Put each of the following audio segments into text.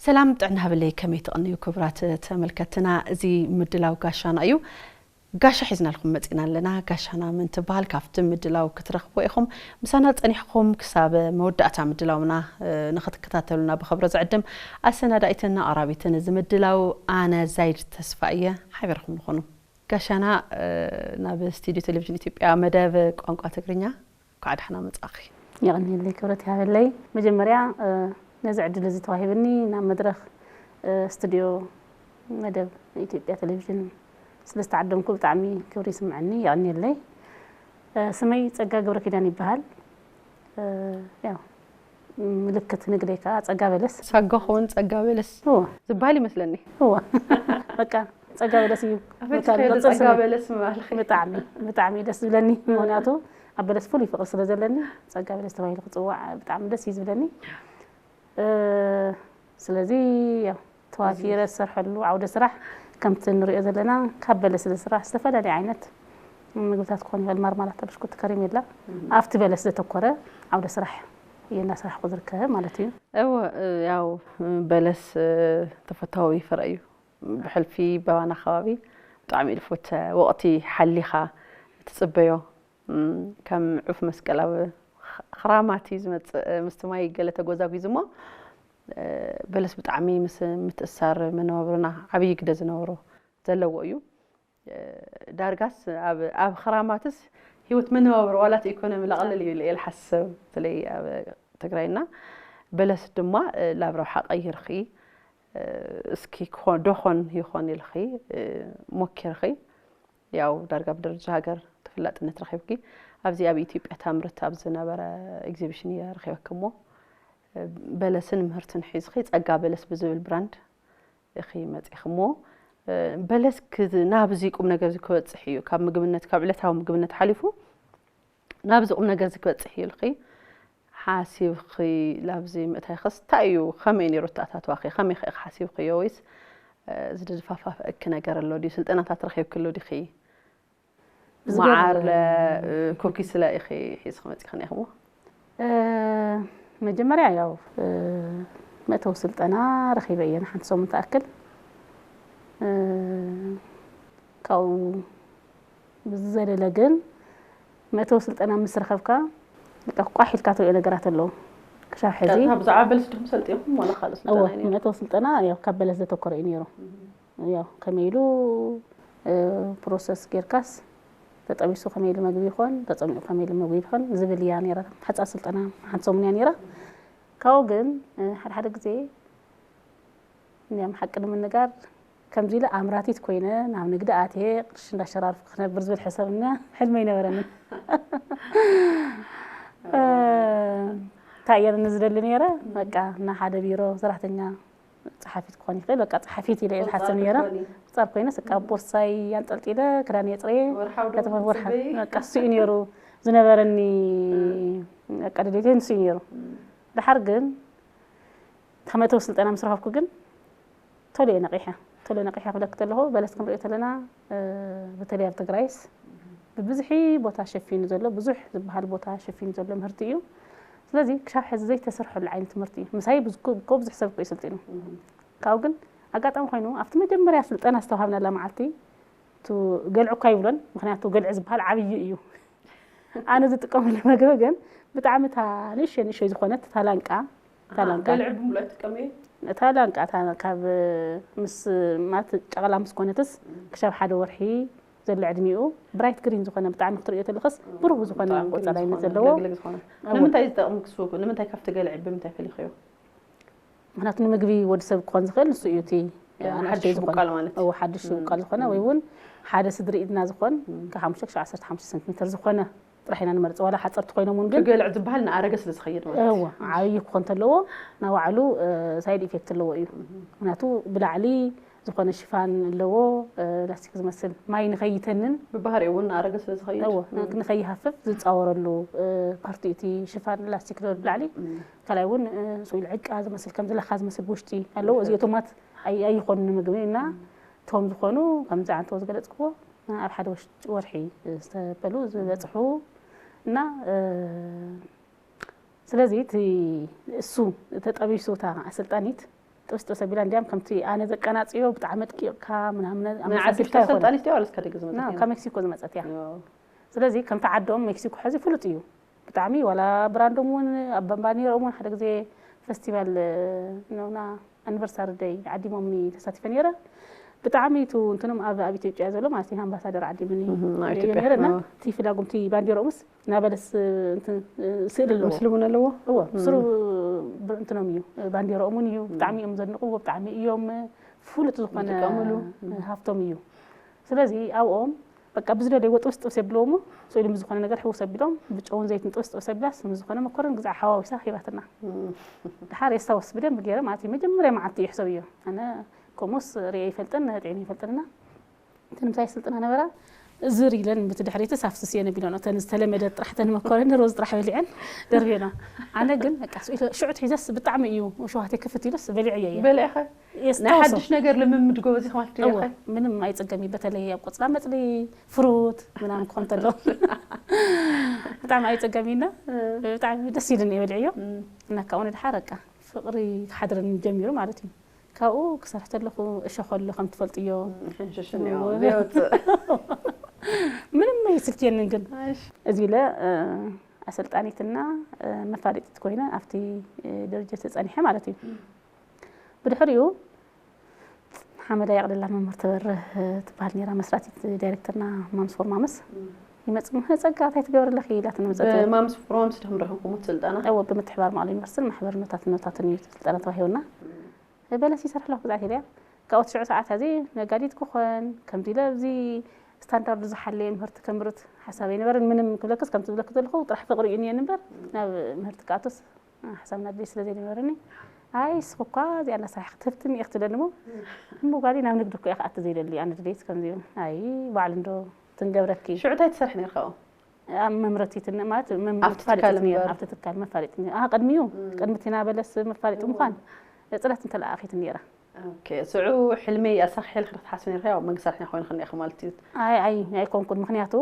ሰላም ጥዕና ሃበለይ፣ ከመይ ትቕንዩ ክቡራት ተመልከትና? እዚ ምድላው ጋሻና እዩ። ጋሻ ሒዝናልኩም መጺና ኣለና። ጋሻና መን ትበሃል? ካብቲ ምድላው ክትረኽብዎ ኢኹም። ምሳና ጸኒሕኩም ክሳብ መወዳእታ ምድላውና፣ እ፣ ንኽትከታተሉና ብኽብሪ ዝዕድም። ኣሰናዳኢትን ኣቕራቢትን እዚ ምድላው ኣነ ዛይድ ተስፋ እየ። ሓቢርኩም ንኹኑ። ጋሻና፣ እ፣ ናብ ስቱድዮ ቴሌቪዥን ኢትዮጵያ መደብ ቋንቋ ትግርኛ እንኳዕ ደሓና መጻእኺ። የቐንየለይ፣ ክብረት ይሃበለይ። መጀመርያ፣ እ፣ ነዚ ዕድል እዚ ተዋሂብኒ ናብ መድረኽ፣ እ፣ ስቱድዮ መደብ ኢትዮጵያ ቴሌቪዥን ስለ ዝተዓደምኩ ብጣዕሚ ክብሪ ይስምዐኒ፣ የቐንየለይ። እ፣ ስመይ ጸጋ ገብረ ኪዳን ይበሃል። እ፣ ያው ምልክት ንግደይ ከኣ ጸጋ በለስ። ሳጓ ኸውን ጸጋ በለስ እዎ። ዝበሃል ይመስለኒ። እዎ። በቃ ጸጋ በለስ እዩ። ኣበይ በቃ ትኸይዲ ቅጽል ጸጋ ስመይ። በለስ ምባልኺ? ብጣዕሚ፣ ብጣዕሚ ደስ ዝብለኒ። ምኽንያቱ ኣብ በለስ ፍሉይ ፍቕሪ ስለ ዘለኒ ጸጋ በለስ ተባሂሉ ክጽዋዕ ብጣዕሚ ደስ እዩ ዝብለኒ። እ፣ ስለዚ ያው ተዋፊረ ዝሰርሐሉ ዓውደ ስራሕ ከምቲ ንሪኦ ዘለና ካብ በለስ ዝስራሕ ዝተፈላለየ ዓይነት ምግብታት ክኾን ይኽእል። ማርማላታ፣ ብሽኩቲ፣ ከረሜላ ኣብቲ በለስ ዘተኮረ ዓውደ ስራሕ እየ እናሰራሕኩ ዝርከብ ማለት እዩ። እወ፣ እ፣ ያው በለስ፣ እ፣ ተፈታዊ ፍረ እዩ። ብሕልፊ ባባና ከባቢ ብጣዕሚ ኢሉ ፈተ ወቕቲ ሓሊኻ ትጽበዮ። እም፣ ከም ዑፍ መስቀል ኣብ ኽ-፣ ኽራማት እዩ ዝመጽእ፣ ምስቲ ማይ ገለ ተጎዛጒዙ እሞ፣ እ፣ በለስ ብጣዕሚ ምስ ምትእሳር መነባብሮና ዓብዪ ግደ ዝነበሮ ዘለዎ እዩ። እ፣ ዳርጋስ ኣብ፣ ኣብ ኽራማትስ ህይወት መነባብሮ ዋላ እቲ ኢኮኖሚ ላቕልል እዩ ኢለ እየ ዝሓስብ። በተለይ ኣብ ትግራይና በለስ ድማ፣ እ፣ ላብ ረብሓ ቀይርኺ፣ እ፣ እስኪ ክኾ-፣ ዶኾን ይኾን ኢልኺ፣ እ፣ ሞኪርኺ። ያው ዳርጋ ብደረጃ ሃገር ተፈላጥነት ረኺብኪ። ኣብዚ ኣብ ኢትዮጵያ ታምርት ኣብ ዝነበረ ኤግዚቢሽን እየ ረኺበኪ እሞ፣ እ፣ በለስን ምህርትን ሒዝኺ ጸጋ በለስ ብዝብል ብራንድ ኢኺ መጺኺ እሞ፣ እ፣ በለስ ክዝ-፣ ናብዚ ቁም ነገር እዚ ክበጽሕ እዩ። ካብ ምግብነት፣ ካብ ዕለታዊ ምግብነት ሓሊፉ ናብዚ ቁም ነገር እዚ ክበጽሕ እዩ ኢልኺ ሓሲብኺ ላብዚ ምእታይኽስ እንታይ እዩ? ከመይ ነይሩ ኣተኣታትዋኺ? ከመይ ከ ኢኺ ሓሲብክዮ? ወይስ፣ እ፣ ዝድፋፋእኪ ነገር ኣሎ ድዩ? ስልጠናታት ረኺብኪ ኣሎ ዲኺ? ብዝገርም መዓር ለ፣ እ፣ ኩኪስ ለ ኢኺ ሒዝኺ መጺኺ ነይኽሞ? እ፣ መጀመርያ ያው፣ እ፣ መእተዊ ስልጠና ረኺበ እየ ንሓንቲ ሰሙን ትኣክል። እ፣ ካብኡ ብዝዘለለ ግን መእተዊ ስልጠና ምስ ረኸብካ በቃ ቋሕ ኢልካ ትሪኦ ነገራት ኣለዉ። ክሻብ ሕዚ ቀጥታ ብዛዕባ በለስ ዲኹም ሰልጢንኩም ዋላ ካልእ ስልጠና እወ፣ እዩ ነይሩ? መእተዊ ስልጠና ያው ካብ በለስ ዘተኮረ እዩ ነይሩ። እህ። ያው ከመይ ኢሉ፣ እ፣ ፕሮሰስ ጌርካስ ተጠቢሱ ከመይ ኢሉ መግቢ ይኾን፣ ተጸሚቑ ከመይ ኢሉ መግቢ ይኾን ዝብል እያ ነይራ። ሓጻር ስልጠና ሓንቲ ሰሙን እያ ነይራ። ካብኡ ግን፣ እ፣ ሓደ ሓደ ግዜ እንዲያም ሓቂ ንምንጋር ከምዚ ኢለ ኣምራቲት ኮይነ ናብ ንግዲ ኣትየ ቅርሺ እንዳሸራርፍኩ ክነብር ዝብል ሕሰብ እና ሕልሚ ኣይነበረንን። እ፣ እንታይ እየ ዝደሊ ነይረ? በቃ እና ሓደ ቢሮ ሰራሕተኛ ጸሓፊት ክኾን ይኽእል፣ በቃ ጸሓፊት ኢለ እየ ዝሓስብ ቆጻር ነይረ። ክትኮኒ። ቆጻር ኮይነስ በቃ ቦርሳይ ኣንጠልጢለ ክዳን የጽረየ ወርሓዊ ደሞዝ ከተማ ወርሓ ክትጽበዪ? በቃ እሱ እዩ ነይሩ ዝነበረኒ። እ። በቃ ድሌተይ ንሱ እዩ ነይሩ። እ። ድሓር ግን ተመእተዊ ስልጠና ምስ ረኸብኩ ግን ቶሎ እየ ነቒሐ። ቶሎ ነቒሐ ክብለኪ ከለኹ በለስ ክንሪኦ ተለና፣ እ፣ በተለይ ኣብ ትግራይስ ብብዝሒ ቦታ ሸፊኑ ዘሎ፣ ብዙሕ ዝበሃል ቦታ ሸፊኑ ዘሎ ምህርቲ እዩ። ስለዚ ክሻብ ሕዚ ዘይተሰርሐሉ ዓይነት ምህርቲ እዩ። ምሳይ ብዝኩ-፣ ብኮ ብዙሕ ሰብ እኮ እዩ ሰልጢኑ። እም። ካብኡ ግን ኣጋጣሚ ኮይኑ ኣብቲ መጀመርያ ስልጠና ዝተዋሃብናላ መዓልቲ፣ እቲ ገልዑ እኳ ይብሎን፣ ምኽንያቱ ገልዒ ዝበሃል ዓብዪ እዩ። ኣነ ዝጥቀመሉ መግቢ ግን ብጣዕሚ እታ ንእሽተይ ንእሽተይ ዝኾነት እታ ላንቃ፣ እታ ኣሃ፣ ላንቃ። ገልዒ ብምሉእ ኣይትጥቀምዮ? እታ ላንቃ፣ እታ ካብ ምስ፣ ማለት ጨቕላ ምስ ኮነትስ እም። ክሻብ ሓደ ወርሒ ዘሎ ዕድሚኡ ብራይት ግሪን ዝኾነ ብጣዕሚ ክትርእዮ ተለኽስ እም፣ ብሩህ ዝኾነ ብጣዕሚ ቆንጆ ቆጻላይነት ዝኾነ፣ ዘለዎ። ለግለግ ዝኾነ። እወ። ንምንታይ ዝጠቕም ክስወ-፣ ንምንታይ ካብቲ ገልዒ ብምንታይ ፈሊኽዮ? ምኽንያቱ ንምግቢ ወዲ ሰብ ክኾን ዝኽእል ንሱ እዩ እቲ ያ፣ ኣናእሽተይ ሓድሽ ዝኾነ። ምቃል ማለት እዩ። እዎ፣ ሓድሽ እም፣ ምቃል ዝኾነ እም። ወይ እውን ሓደ ስድሪ ኢድና ዝኾን እም። ካብ ሓሙሽተ ክሳብ ዓሰርተ ሓሙሽተ ሰንቲሜተር ዝኾነ ጥራሕ ኢና ንመርጽ። ዋላ ሓጸርቲ ኮይኖም እውን ግን እቲ ገልዕ ዝበሃል ንኣረገ ስለ ዝኸይድ ማለት እዩ። እዎ፣ እም። ዓብዪ ክኾን ተለዎ፣ ናይ ባዕሉ፣ እ፣ ሳይድ ኢፌክት ኣለዎ እዩ። እም። ምኽንያቱ ብላዕሊ ዝኾነ ሽፋን ኣለዎ፣ እ፣ ላስቲክ ዝመስል ማይ ንኸይተንን ብባህሪኡ እውን ንኣረገ ስለ ዝኸይድ። እዎ፣ እም። ንኸይሃፍፍ ዝጻወረሉ፣ እ፣ ፓርቲ እዩ እቲ ሽፋን ላስቲክ ዘሎ ብላዕሊ። እም። ካልኣይ እውን፣ እ፣ ስኢሉ ዕቃ ዝመስል፣ ከምዚ ላኻ ዝመስል ብውሽጢ ኣለዎ። እዚኦቶማት ኣይ-፣ ኣይኾኑ ንምግቢ እና እም። እቶም ዝኾኑ ከምዚ ዓንተው ዝገለጽክዎ ኣብ ሓደ ወሽ-፣ ወርሒ ዝተበሉ ዝበጽሑ እና፣ እ፣ ስለዚ እቲ እሱ ተጠቢሱ እታ ኣሰልጣኒት ጥብስ ጥብስ ኣቢላ እንዲያም ከምቲ ኣነ ዘቀናጽዮ ብጣዕሚ ኣጥቂቕካ ምናምን ናይ ዓዲ ኣመሳሲልካ ኣይኮነን። ሰልጣኒት እያ ዋላስ ካብ ደገ ዝመጸት ና እያ? ካብ ሜክሲኮ ዝመጸት እያ። ስለዚ ከምቲ ዓዶም ሜክሲኮ ሕዚ ፍሉጥ እዩ። ብጣዕሚ ዋላ ብራንዶም እውን ኣብ ባንዲራኦም እውን ሓደ ግዜ ፈስቲቫል ነውና ኣኒቨርሳሪ ደይ ዓዲሞምኒ ተሳቲፈ ነይረ። ብጣዕሚ እቲ እንትኖም ኣብ ኣብ ኢትዮጵያ ዘሎ ማለት እዩ ኣምባሳደር ዓዲምኒ እህ፣ ናይ ርእዮ ኢትዮጵያ፣ ነይረ እና ኣዎ። እቲ ፍላጎምቲ ባንዲራኦምስ እና በለስ እንትን ስእሊ ኣለዎ። ምስሉ እውን ኣለዎ? እዎ ስሩ ብር- እንትኖም እዩ ባንዲራኦም እውን እዩ ብጣዕሚ እዮም ዘድንቕዎ ብጣዕሚ እዮም ፍሉጥ ዝኾነ ይጥቀምሉ። ሃፍቶም እዩ። ስለዚ ኣብኦም በቃ ብዝደለይዎ ጥብስ ጥብስ የብልዎ እሞ ስኢሉ ዝኾነ ነገር ሕውስ ኣቢሎም ብጨውን ዘይትን ጥብስ ጥብስ ኣቢላስ ምስ ዝኾነ መኮረን ግዛዕ ሓዋዊሳ ሂባትና። እም። ድሓር የስታውስ ብደንብ ገይረ ማለት እዩ መጀመርያ መዓልቲ ይሕሰብ እዮ። ኣነ ከምኡስ ርእየ ይፈልጥን ጥዕም ይፈልጥንና እቲ ንምሳይ ስልጥና ነበራ ዝር ኢለን ብቲ ድሕሪትስ ኣፍስስ እየ ነቢሎን እተን ዝተለመደ ጥራሕ ተን መኮረኒ ሮዝ ጥራሕ በሊዐን ደርብዮና። ኣነ ግን በቃ ስኢለ ሽዑ ትሒዘስ ብጣዕሚ እዩ ሸዋቴ ክፍት ኢሉስ በሊዐ እየ። በሊዕኸ ናይ የስታውሶ ሓድሽ ነገር ልምምድ ጎበዝ ኢኻ ማለት ድዩ? እወ ምንም ኣይጸገም እዩ በተለይ ኣብ ቆጽላ መጽሊ ፍሩት ምናምን ክኾን ተሎ ብጣዕሚ ኣይጸገም እዩና ብጣዕሚ ደስ ኢሉኒ እየ በሊዐዮ። እም፣ እና ካብኡ ንድሓር በቃ ፍቕሪ ክሓድረኒ ጀሚሩ ማለት እዩ። ካብኡ ክሰርሕ ተለኹ እሸኾ ኣሎ ከም ትፈልጥዮ ሕንሽሽን እዮ እወ። ዘይወፅእ ምንም ኣይስልክየንን ግን እሺ። እዚ ኢለ እ፣ ኣሰልጣኒትና እ፣ መፋለጢት ኮይነ ኣብቲ እ፣ ደረጃ ተፀኒሐ ማለት እዩ። ብድሕሪኡ ሓመዳ የቕልላ መምህር ትበርህ እ፣ ትበሃል ነይራ መስራቲት ዳይሬክተርና ማምስ ፎር ማምስ ይመፅእ ምህር ፀጋ እንታይ ትገብርለኺ ኢላትኒ መፀት ብማምስ ፎር ማምስ ድኹም ረኺብኩሞ ስልጠና? እወ ብምትሕባር መቐለ ዩኒቨርሲቲን ማሕበር ኖታት ኖታትን እዩ ስልጠና ተዋሂቡና። በለስ ይሰርሕ ኣለኹ ብዛዕት ኢለያ ካብኡ ትሽዑ ሰዓት ሕዚ ነጋዲት ክኾን ከምዚ ኢለ ኣብዚ ስታንዳርዱ ዝሓለየ ምህርቲ ከምርት ሓሳብ ኣይነበረን ምንም ክብለክስ ከምቲ ዝብለክ ዘለኹ ጥራሕ ፍቕሪ እዩ እኒአኒ እምበር ናብ ምህርቲ ክኣቱስ ሓሳብ ናድለይ ስለ ዘይነበረኒ ኣይ እስኹ እኳ እዚኣ እናሰራሕ ክትህብትኒ እየ ክትብለኒ እሞ እሞ ጓሊ ናብ ንግዲ እኮ እየ ክኣቲ ዘይደሊ ኣነ ድሌት ከምዚ ኣይ ባዕሉ እንዶ ትንገብረኪ ሽዑ እንታይ ትሰርሕ ነርካ? ኣብ መምረቲት ማለት ኣብቲ ትካል እምበር። ኣብቲ ትካል መፋለጢ ነይራ። ኣሃ ቅድሚኡ ቅድሚ ቲና በለስ መፋለጢ ምዃን ጽላት እንተለኣኺት ነይራ። ኦኬ ስዑ ሕልመይ ኣሳኺ ሕልክ ክትሓስብ ነርካ ያው መንግስቲ ሰራሕተኛ ኮይንክ እኒኢኺ ማለት እዩ። ኣይ ኣይ ኣይኮንኩን ምክንያቱ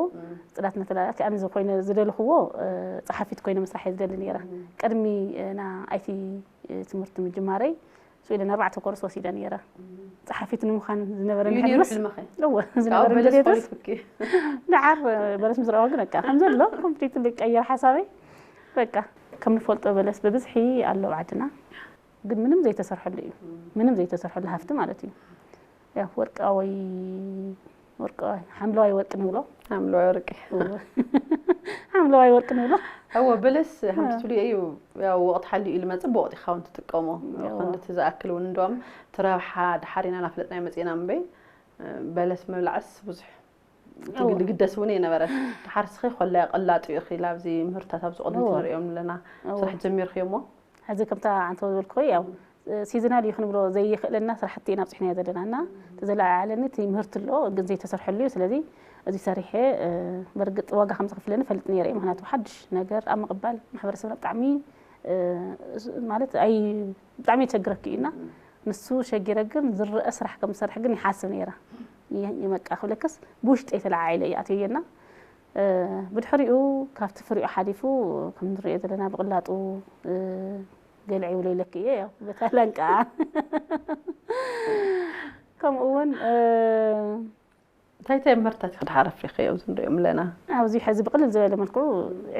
ጽላት ነተላላኪ ኣነ ዝኾይነ ዝደልኽዎ እ፣ ጸሓፊት ኮይነ ምስራሕ እየ ዝደሊ ነይራ። ቅድሚ እ፣ ና ኣይቲ እ፣ ትምህርቲ ምጅማረይ ስኢለ ንኣርባዕተ ኮርስ ወሲደ ነይረ። ጸሓፊት ንምዃን ዝነበረኒ እዩ ነይሩ ሕልምስ ሕልምኸ? እወ ካብኡ ዝነበረኒ በለስ ድሌትስ ኾሊፉኪ? ደሓር በለስ ምስ ረኣኹ ግን በቃ ከም ዘሎ ኮምፕሊት ልቀየር ሓሳበይ በቃ ከም ንፈልጦ በለስ ብብዝሒ ኣሎ ኣብ ዓድና ግን ምንም ዘይተሰርሐሉ እዩ ምንም ዘይተሰርሐሉ ሃፍቲ ማለት እዩ ያው ወርቃዊ ወርቃዊ ሓምለዋይ ወርቂ ንብሎ ሓምለዋይ ወርቂ ሓምለዋይ ወርቂ ንብሎ እወ በለስ ከምቲ ትብልዮ እዩ ያው ወቕቲ ሓልዩ እዩ ልመፅእ ብወቕቲ ኢኻ እውን ትጥቀሞ እወ። ክንድቲ ዝኣክል እውን እንደም እቲ ረብሓ ድሓር ኢና ናፍለጥና መፅእና እምበይ በለስ ምብላዕስ ብዙሕ እወ። ትግል ግደስ እውን የነበረ ድሓር ስኺ ኮላ ቅላጡ ኢኺ ኢላ ኣብዚ ምህርታት ኣብዚ ቅድሚ እወ። ንሪኦም ኣለና እወ። ስራሕ ጀሚርክዮ እሞ ሕዚ ከምታ ኣንተ ዝበልክዎ ያው ሲዝናል እዩ ክንብሎ ዘይኽእለና ስራሕቲ ኢና ኣብፅሕና ዘለና እና ተዘለዓለኒ እቲ ምህርቲ ኣሎ ግን ዘይተሰርሐሉ እዩ ስለዚ እዚ ሰሪሐ እ፣ በርግጥ ዋጋ ከም ዝኽፍለኒ ፈልጥ ነይረ እዩ ምክንያቱ ሓድሽ ነገር ኣብ ምቕባል ማሕበረሰብና ብጣዕሚ እ፣ ማለት ኣይ ብጣዕሚ የቸግረኪ እዩ እና ንሱ ሸጊረ ግን ዝረአ ስራሕ ከም ዝሰርሕ ግን ይሓስብ ነይረ ይመቃ ክብለክስ ብውሽጢ የተለዓዒለ እዩ ኣትዮ እና እ፣ ብድሕሪኡ ካብቲ ፍሪኡ ሓሊፉ ከም ንሪኦ ዘለና ብቕላጡ እ፣ ገልዕ ይብሎ ኢለኪ እየ ያው በታ ላንቃ ከምኡ እውን እ፣ እንታይ እንታይ ምህርታት ኢኺ ድሓር ኣፍሪኺ ኣብዚ ንሪኦም ኣለና ኣብዚ ሕዚ ብቕልል ዝበለ መልክዑ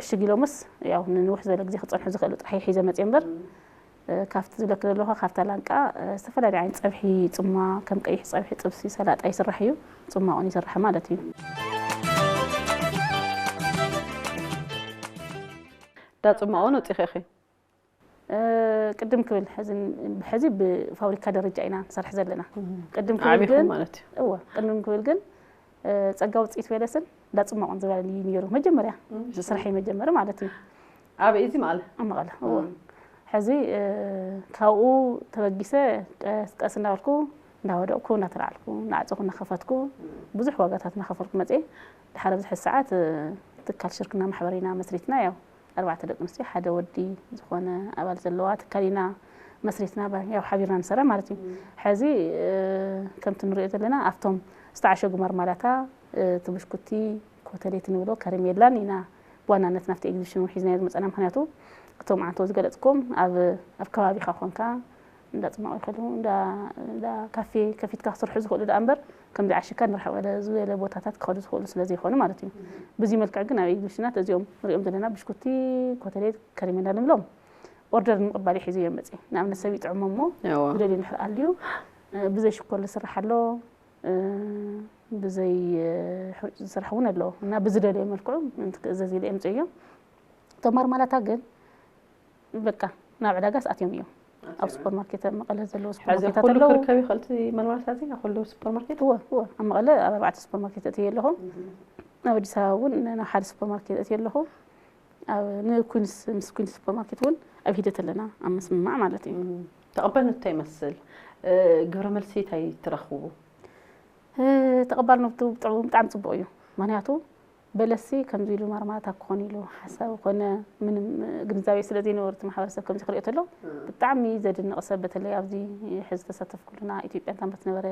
ዕሽግ ኢሎምስ ያው ንንውሕ ዝበለ ግዜ ክፀንሑ ዝኽእሉ ጥራሕ ሒዘ መፅየ እምበር እ፣ ካብቲ ዝብለኪ ዘለኹ ካብታ ላንቃ እ፣ ዝተፈላለዩ ዓይነት ፀብሒ ፅማ ከም ቀይሕ ፀብሒ ጥብሲ ሰላጣ ይስራሕ እዩ ፅማቑን ይስራሕ ማለት እዩ ዳ ፅማቑን ወፂኺ ኢኺ እ፣ ቅድም ክብል ሕዚ ሕዚ ብፋብሪካ ደረጃ ኢና ንሰርሕ ዘለና ቅድም ክብል ዓቢኹም ግን ማለት እዩ እወ ቅድም ክብል ግን እ፣ ጸጋ ውፅኢት በለስን ዳጽማቑን ዝበለኒ እዩ ነይሩ መጀመርያ ስርሐይ መጀመሪ ማለት እዩ ኣበይ እዚ መቐለ ኣብ መቐለ እወ ሕዚ እ፣ ካብኡ ተበጊሰ ቀስ ቀስ እናበልኩ እንዳወደቕኩ እንዳተላዕልኩ እናዓፀኹ እናኸፈትኩ ብዙሕ ዋጋታት እናኸፈልኩ መፅየ ድሓር ኣብዚ ሕዚ ሰዓት እ፣ ትካል ሽርክና ማሕበር ኢና መስሪትና ያው ኣርባዕተ ደቂ ኣንስትዮ ሓደ ወዲ ዝኾነ ኣባል ዘለዋ ትካል ኢና መስሪትና ባ- ያው ሓቢርና ንሰርሕ ማለት እዩ ሕዚ እ፣ ከምቲ ንሪኦ ዘለና ኣብቶም ዝተዓሸጉ ማርማላታ እ፣ እቲ ብሽኩቲ ኮተሌት ንብሎ ከረሜላን ኢና ብዋናነት ናብቲ ኤግዚቢሽን እውን ሒዝናዮ ዝመፀና ምክንያቱ እቶም ዓንቶ ዝገለፅኩም ኣብ ኣብ ከባቢኻ ኮንካ እንዳ ጽማቑ ይኸዱ፣ እንዳ እንዳ ካፌ ከፊትካ ክሰርሑ ዝኽእሉ ደኣ እምበር፣ ከምዚ ዓሽካ ንርሕቕ ዝበለ ቦታታት ክኸዱ ዝኽእሉ ስለ ዘይኾኑ ማለት እዩ። ብዚ መልክዕ ግን ኣብ ኤግዚቢሽናት እዚኦም ንሪኦም ዘለና ብሽኩቲ፣ ኮተሌት፣ ከሪሜላ ንብሎም ኦርደር ንምቕባል እዩ ሒዙ እዮም መፅእ። ንኣብነት ሰብ ይጥዕሞ እሞ እዎ። ዝደልዩ እንድሕር ኣልዩ፣ እ፣ ብዘይ ሽኮር ዝስራሕ ኣሎ፣ እ፣ ብዘይ፣ እ፣ ሕሩጭ ዝስራሕ እውን ኣሎ። እና ብዝደልዮ መልክዑ ምእንቲ ክእዘዝ ኢለ የምፅእ እዮም። እቶም ማርማላታ ግን በቃ ናብ ዕዳጋስ ኣትዮም እዮም። ኣብ ኣትዮም። ሱፐርማርኬት ኣብ መቐለ ዘለዉ ሕዚ ሱፐርማርኬታት ኩሉ ኣለዉ። ክርከብ ይኽእል እቲ ማርማላታ እዚ ኣብ ኩሉ ሱፐርማርኬት? እወ፣ እወ። ኣብ መቐለ ኣብ ኣርባዕተ ሱፐርማርኬት እትየ ኣለኹ። ኣብ ኣዲስ ኣበባ እውን ናብ ሓደ ሱፐርማርኬት እትየ ኣለኹ። ኣብ ንኩንስ ምስ ኩንስ ሱፐርማርኬት እውን ኣብ ሂደት ኣለና ኣብ ምስምማዕ ማለት እዩ። እም፣ ተቐባልነቱ እንታይ ይመስል? እ፣ ግብረ መልሲ እንታይ ትረኽቡ? እ፣ ተቐባልነቱ ብጣዕሚ ብጣዕሚ ጽቡቕ እዩ። ምኽንያቱ በለስሲ ከምዚ ኢሉ ማርማታ ክኾን ኢሉ ሓሳብ ኮነ ምንም ግንዛቤ ስለ ዘይነበሩ እቲ ማሕበረሰብ ከምዚ ክሪኦ ተሎ እም። ብጣዕሚ ዘድንቕ ሰብ በተለይ ኣብዚ ሕዚ ተሳተፍኩሉ ናይ ኢትዮጵያን ታምረት ነበረ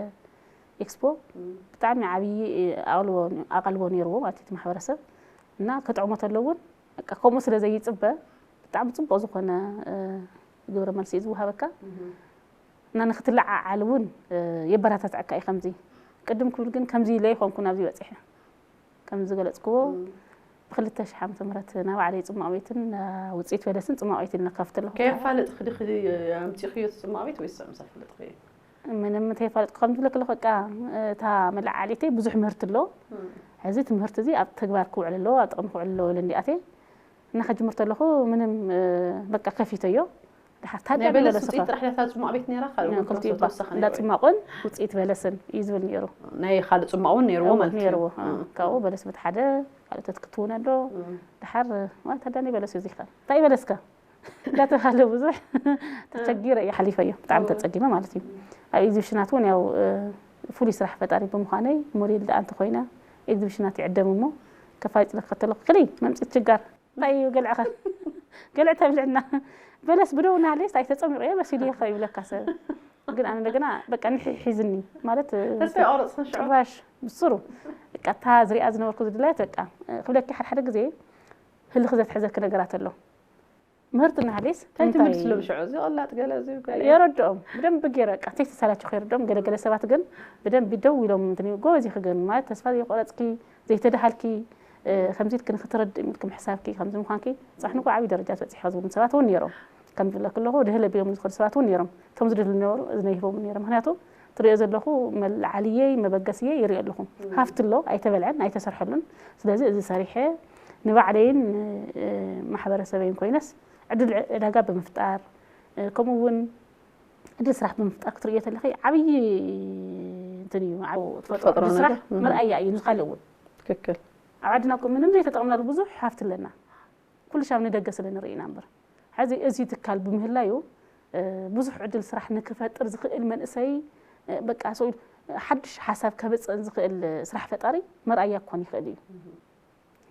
ኤክስፖ እም። ብጣዕሚ ዓብዪ ኣቓልቦ ኣቓልቦ ነይርዎ ማለት እዩ እቲ ማሕበረሰብ እና ከጥዕሞ ተሎ እውን በቃ ከምኡ ስለ ዘይጽበ ብጣዕሚ ጽቡቕ ዝኾነ እ፣ ግብረ መልሲ እዩ ዝወሃበካ እም። እና ንክትለዓዓል እውን እ፣ የበረታትዐካ እዩ ከምዚ ቅድም ክብል ግን ከምዚ ኢለ ይኾንኩ ናብዚ በፂሐ ከም ዝገለፅክዎ እም። ብክልተ ሽሕ ዓመተ ምህረት ናብ ባዕለይ ፅማቕ ቤትን እ፣ ውፅኢት በለስን ፅማቕ ቤት ኢልና ከፍትለኹ ከየፋለጥክ ድክ ኣምፂኽዮ እቲ ፅማቕ ቤት ወይስ ምሳ ፈለጥክ? ምንም እንተይፋለጥኩ ከም ዝብለክ ኣለኹ በቃ እታ መለዓሊተይ ብዙሕ ምህርቲ ኣሎ እም። ሕዚ እቲ ምህርቲ እዚ ኣብ ተግባር ክውዕል ኣለዎ ኣብ ጥቕሚ ክውዕል ኣለዎ ኢለ እንዲኣተይ እና ከጅምር ተለኹ ምንም እ፣ በቃ ከፊተዮ ድሓር ናይ ታዲያ በለስ በለስ ውፅኢት እኻ ጥራሕ ድያ እታ ፅማቕ ቤት ነይራ ካልእ እውን ክልቲኡ ተወሰኸ እንዳ ነይሩ እዩ? ፅማቑን ውፅኢት በለስን እዩ ዝብል ነይሩ ናይ ካልእ ፅማቕ እውን ነይርዎ እዎ፣ ማለት እዩ ነይርዎ እ፣ እም። ካብኡ በለስ በቲ ሓደ ካልኦታት ክትውን ኣሎ እም። ድሓር ማለት ታዲያ ናይ በለስ እዩ ዝይካል እንታይ በለስካ እንዳተባሃለ ብዙሕ ተቸጊረ እየ ሓሊፈዮ ብጣዕሚ እዎ። ተፀጊመ ማለት እዩ ኣብ ኤግዚቢሽናት እውን ያው እ፣ ፍሉይ ስራሕ ፈጣሪ ብምዃነይ ሞዴል ደኣ እንተኮይነ ኤግዚቢሽናት ይዕደም እሞ ከፋይጥለካ ከለኩ ክልይ መምፅእ ችጋር እንታይ እዩ ገልዕኸ ገልዕ ተብልዕና በለስ ብደው እናሃለየስ ኣይተፀሚቑ እየ በሲሉ እየ ይብለካ ሰብ ግን ኣነ እንደገና በቃ ንሒ ሒዝኒ ማለት ተስፋ ይቆረፅኽን ሽዑ? ጭራሽ ብስሩ በቃ እታ ዝሪኣ ዝነበርኩ ዝድላየት በቃ ክብለኪ ሓደ ሓደ ግዜ ህልኽ ዘትሕዘኪ ነገራት ኣሎ ምህርቲ እናሃለየስ እንታይ እንታይ ትምልስሎም ሽዑ እዚ ቀላጥ ገለ እዚ ገለ የረድኦም ብደንቢ ገይረ በቃ ተይተሰላቸኹ የረድኦም ገለገለ ሰባት ግን ብደንቢ ደው ኢሎም እንትን ይብሉ፣ ጎበዝ ኢኺ ግን ማለት ተስፋ ዘይቆረፅኪ ዘይተደሃልኪ እ፣ ከምዚ ኢልኪ ንክትረድእ ኢልኪ ምሕሳብኪ ከምዚ ምዃንኪ ፃሕንኩ ዓብዪ ደረጃ ትበፅሒ ዝብሉን ሰባት እውን ነይሮም ከም ዝብለኪ ኣለኹ ድህለ ቢሎም ዝኸዱ ሰባት እውን ነይሮም እቶም ዝድህሉ ነበሩ እዝነ ይህቦም ነይሮም ምክንያቱ ትሪኦ ዘለኹ መለዓልየይ መበገስየይ ይሪኦ ኣለኹ ሃፍቲ ኣሎ ኣይተበልዐን ኣይተሰርሐሉን ስለዚ እዚ ሰሪሐ ንባዕለይን እ፣ ማሕበረሰበይን ኮይነስ ዕድል ዕዳጋ ብምፍጣር እ፣ ከምኡ እውን ዕድል ስራሕ ብምፍጣር ክትርእዮ ተለኺ ዓብዪ እንትን እዩ ዓብ- ትፈጥሮ ትፈጥሮ ዕድል ስራሕ ነገር፣ እም። መርኣያ እዩ ንካልእ እውን ትክክል ኣብ ዓድና እኮ ምንም ዘይተጠቕምናሉ ብዙሕ ሃፍቲ ኣለና ኩሉ ሻብ ንደገ ስለ ንርኢ ኢና እምበር ሕዚ እዚ ትካል ብምህላዩ እ፣ ብዙሕ ዕድል ስራሕ ንክፈጥር ዝኽእል መንእሰይ እ፣ በቃ ሰው ሓድሽ ሓሳብ ከብፅእን ዝኽእል ስራሕ ፈጣሪ መርኣያ ክኾን ይኽእል እዩ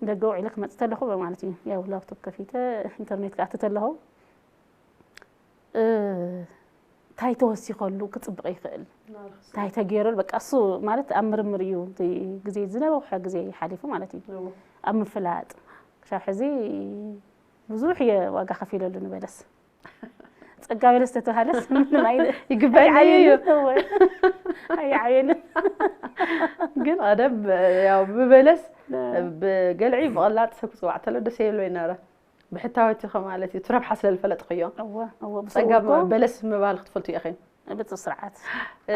ደገ ውዒለ ክመፅእ ተለኹ ማለት እዩ ያው ላፕቶፕ ከፊተ ኢንተርኔት ክኣቲ ተለኹ እንታይ ተወሲኸሉ ክፅብቕ ይኽእል እንታይ ተገይረሉ በቃ እሱ ማለት ኣብ ምርምር እዩ እቲ ግዜ ዝነውሐ ግዜ ሓሊፉ ማለት እዩ ኣብ ምፍላጥ ክሻብ ሕዚ ብዙሕ እየ ዋጋ ከፊለሉ ንበለስ ጸጋ በለስ ተተባሃለስ ምንም ኣይነ ይግባእ እዩ ኣይዓየንን ግን ኣደም ያው ብበለስ ብገልዒ ብቐላጥ ሰብ ክፅዋዕ ተሎ ደስ የብሎ ይነበረ ብሕታወት ኢኸ ማለት እዩ እቲ ረብሓ ስለ ዝፈለጥኽዮ እወ እወ ብስሩ ጸጋ እኮ በለስ ምባል ክትፈልጡ ኢኺ ብጽ ስርዓት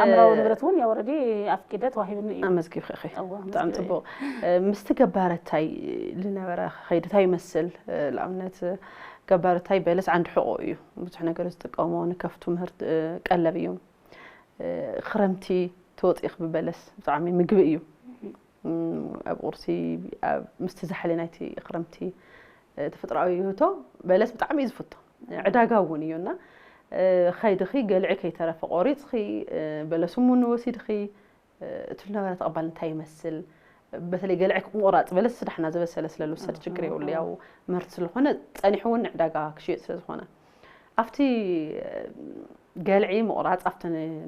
ኣምራዊ ንብረት እውን ያው ረዲ ኣፍቂደ ተዋሂብኒ እዩ ኣመዝጊብኺ ኢኺ እወ ብጣዕሚ ኣመዝጊበ እየ። ጽቡቕ ምስቲ ገባረታይ ዝነበረ ከይዲ እንታይ ይመስል ንኣብነት ገባረታይ በለስ ዓንዲ ሕቖ እዩ ብዙሕ ነገር ዝጥቀሞ ንከፍቱ ምህርቲ ቀለብ እዩ ክረምቲ ትወፅእ ኢኺ ብበለስ ብጣዕሚ ምግቢ እዩ ኣብ ቁርሲ ምስቲ ዛሕሊ ናይቲ ክረምቲ ተፈጥሮኣዊ ውህብቶ በለስ ብጣዕሚ እዩ ዝፍቶ ዕዳጋ እውን እዩ እና ከይድኺ ገልዒ ከይተረፈ ቆሪፅኺ በለስ እውን ወሲድኺ እቲ ዝነበረ ተቐባልነት እንታይ ይመስል በተለይ ገልዒ ምቑራፅ በለስ ስዳሕና ዝበሰለ ስለ ዝውሰድ ችግር የብሉ ያው ምህርቲ ስለዝኾነ ፀኒሑ እውን ንዕዳጋ ክሽየጥ ስለ ዝኾነ ኣብቲ ገልዒ ምቑራፅ ኣብቲ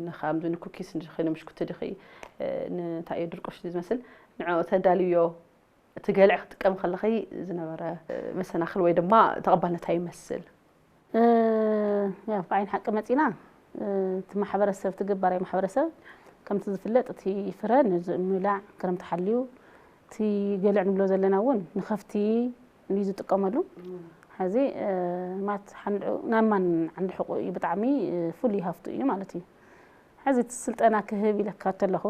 ንከምዚ ንኩኪስ ድኺ ንምሽኩቲ ድኺ እንታይ እዩ ድርቆሽ ዝመስል ንዕኡ ተዳልዮ እቲ ገልዒ ክትጥቀም ከለኺ ዝነበረ መሰናኽል ወይ ድማ ተቐባልነታ ይመስል ያው ብዓይን ሓቂ መፂና እቲ ማሕበረሰብ፣ እቲ ገባራይ ማሕበረሰብ ከምቲ ዝፍለጥ እቲ ፍረ ንዝምላዕ ክረምቲ ሓልዩ፣ እቲ ገልዕ ንብሎ ዘለና እውን ንኸፍቲ እዩ ዝጥቀመሉ። ሕዚ ማት ሓንድዑ ናብ ማን ዓንዲ ሕቁ እዩ፣ ብጣዕሚ ፍሉይ ሃፍቱ እዩ ማለት እዩ። ሕዚ እቲ ስልጠና ክህብ ኢለካ ተለኹ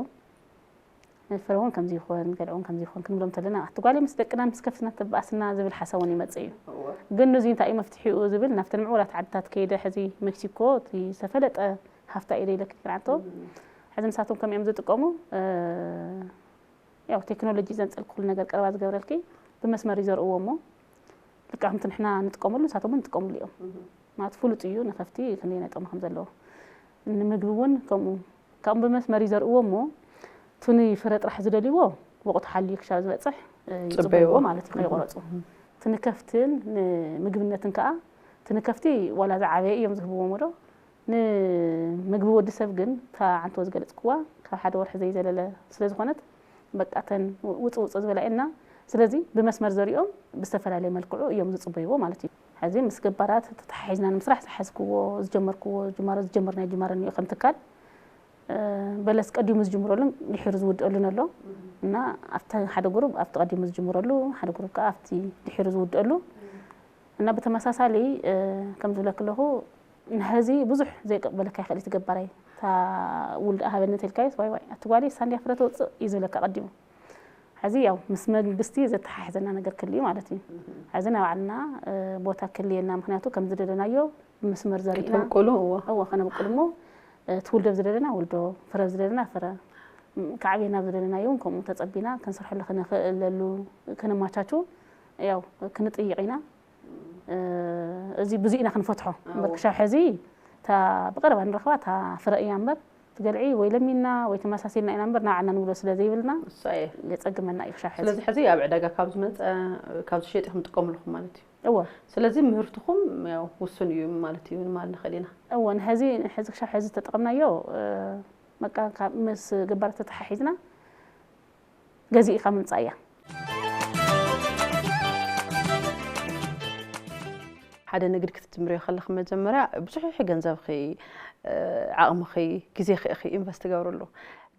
ፍረ እውን ከምዚ ይኾን፣ ገልዕ እውን ከምዚ ይኾን ክንብሎም ተለና፣ ኣቲ ጓለይ ምስ ደቅና ምስ ከፍትና ተባእስና ዝብል ሓሳብ እውን ይመጽእ እዩ። ግን እዚ እንታይ እዩ መፍትሒኡ ዝብል ናብተን ምዕቡላት ዓድታት ከይደ፣ ሕዚ ሜክሲኮ እቲ ዝተፈለጠ ሃፍታ እዩ ኢለኪ ክንዓቶ። ሕዚ ንሳቶም ከም እዮም ዝጥቀሙ፣ ያው ቴክኖሎጂ ዘምጸልኩ ኩሉ ነገር ቀረባ ዝገብረልኪ ብመስመር ይዘርእዎ እሞ ልክዕ ከምቲ ንሕና ንጥቀመሉ ንሳቶም እውን ይጥቀምሉ እዮም። ማለት ፍሉጥ እዩ ንኸፍቲ ክንደይ ናይ ጥቕሚ ከም ዘለዎ። ንምግቢ እውን ከምኡ ካብኡ ብመስመር ይዘርእዎ እሞ እቲ ፍረ ጥራሕ ዝደልይዎ ወቕቱ ሓልዩ ክሻብ ዝበፅሕ ይፅበይዎ ማለት እዩ ከይቆረፁ። እቲ ንከፍትን ንምግብነትን ከዓ እቲ ንከፍቲ ዋላ ዝዓበየ እዮም ዝህብዎ እሞ ዶ ንምግቢ ወዲ ሰብ ግን እታ ዓንቶ ዝገለፅክዋ ካብ ሓደ ወርሒ ዘይዘለለ ስለ ዝኾነት በቃ እተን ውፅ ውፅ ዝበላ እየና። ስለዚ ብመስመር ዘሪኦም ብዝተፈላለየ መልክዑ እዮም ዝፅበይዎ ማለት እዩ። ሕዚ ምስ ገባራት ተተሓሒዝና ንምስራሕ ዝሓዝክዎ ዝጀመርክዎ ጅማሮ ዝጀመርናዮ ጅማሮ እኒኦ ከም ትካል በለስ ቀዲሙ ዝጅምረሉን ድሒሩ ዝውድአሉን ኣሎ እና ኣብቲ ሓደ ጉሩብ ኣብቲ ቀዲሙ ዝጅምረሉ ሓደ ጉሩብ ከዓ ኣብቲ ድሒሩ ዝውድአሉ እና ብተመሳሳሊ ከም ዝብለክ ኣለኹ ንሕዚ ብዙሕ ዘይቀበለካ ይኽእል እዩ ትገባራይ እታ ውልድ ኣሃበነት ኢልካዮስ ዋይ ዋይ ኣቲ ጓለይ ሳንድያ ፍረ ተውፅእ እዩ ዝብለካ ቀዲሙ። ሕዚ ያው ምስ መንግስቲ ዘተሓሕዘና ነገር ክልዩ ማለት እዩ። ሕዚ ናይ ባዕልና ቦታ ክልየና ምክንያቱ ከም ዝደለናዮ ብመስመር ዘሪእና ክትብቁሉ እዎ እዎ ከነብቁል እሞ ትውልዶ ዝደለና ውልዶ ፍረ ዝደለና ፍረ ካዕብየና ዝደለናዮ እውን ከምኡ ተፀቢና ክንሰርሐሉ ክንኽእለሉ ከነማቻቹ ያው ክንጥይቕ ኢና። እዚ ብዙ ኢና ክንፈትሖ እምበር ክሻብ ሕዚ እታ ብቐረባ ንረኽባ እታ ፍረ እያ እምበር ትገልዒ ወይ ለሚና ወይ ተመሳሲልና ኢና እምበር ናዓና ንብሎ ስለ ዘይብልና የፀግመና እዩ ክሻብ ሕዚ። ስለዚ ሕዚ ኣብ ዕዳጋ ካብ ዝመፀ ካብ ዝሸጥ ኢኹም ትጥቀምልኹም ማለት እዩ። እወ ስለዚ ምህርትኹም ያው ውሱን እዩ ማለት እዩ ንማል ንኽእል ኢና። እወ ንሕዚ ሕዚ ክሻብ ሕዚ ዝተጠቐምናዮ በቃ ምስ ገባር ተተሓሒዝና ገዚእኻ ምምፃእ እያ። ሓደ ንግድ ክትጅምርዮ ከለኺ መጀመርያ ብዙሕ ገንዘብኺ ዓቕምኺ ግዜኺ ኢኺ ኢንቨስት ትገብርሉ።